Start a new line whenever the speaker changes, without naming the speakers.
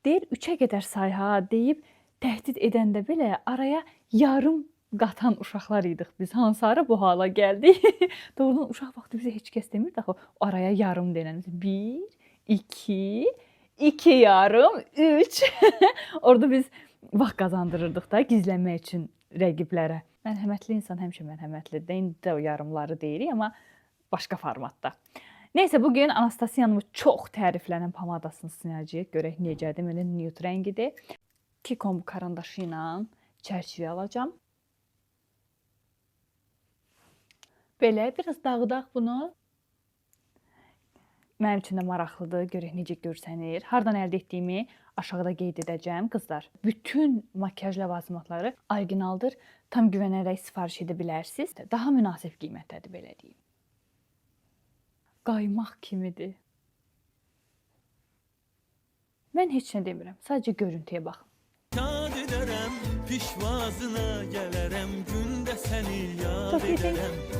Deyir 3-ə qədər say ha deyib təhdid edəndə belə araya yarım qatan uşaqlar idik biz. Hansı ara bu hala gəldik? Doğrudan uşaq vaxtı bizə heç kəs demirdi axı araya yarım deyilən. 1, 2, 2 yarım, 3. Orada biz vaxt qazandırırdıq da gizlənmək üçün rəqiblərə. Mərhəmətli insan həmişə mərhəmətlidir. də. İndi də o yarımları deyirik, amma başqa formatda. Neysə bu gün Anastasiyanın bu çox təriflənən pomadasını sınayacağıq. Görək necədir. Belə nude rəngidir. Kikon bu karandaşı ilə çərçivə alacağam.
Belə biraz dağıdaq bunu.
Mənim üçün də maraqlıdır. Görək necə görsənir. Hardan əldə etdiyimi aşağıda qeyd edəcəm qızlar. Bütün makiyaj ləvazimatları orijinaldır. Tam güvənərək sifariş edə bilərsiniz. Daha münasib qiymətdədir belə deyim. Qaymaq kimidir. Mən heç nə demirəm. Sadəcə görüntüyə baxın.
Şad edərəm, pişvazına gələrəm, gündə səni yad
Çox iyi.
edərəm.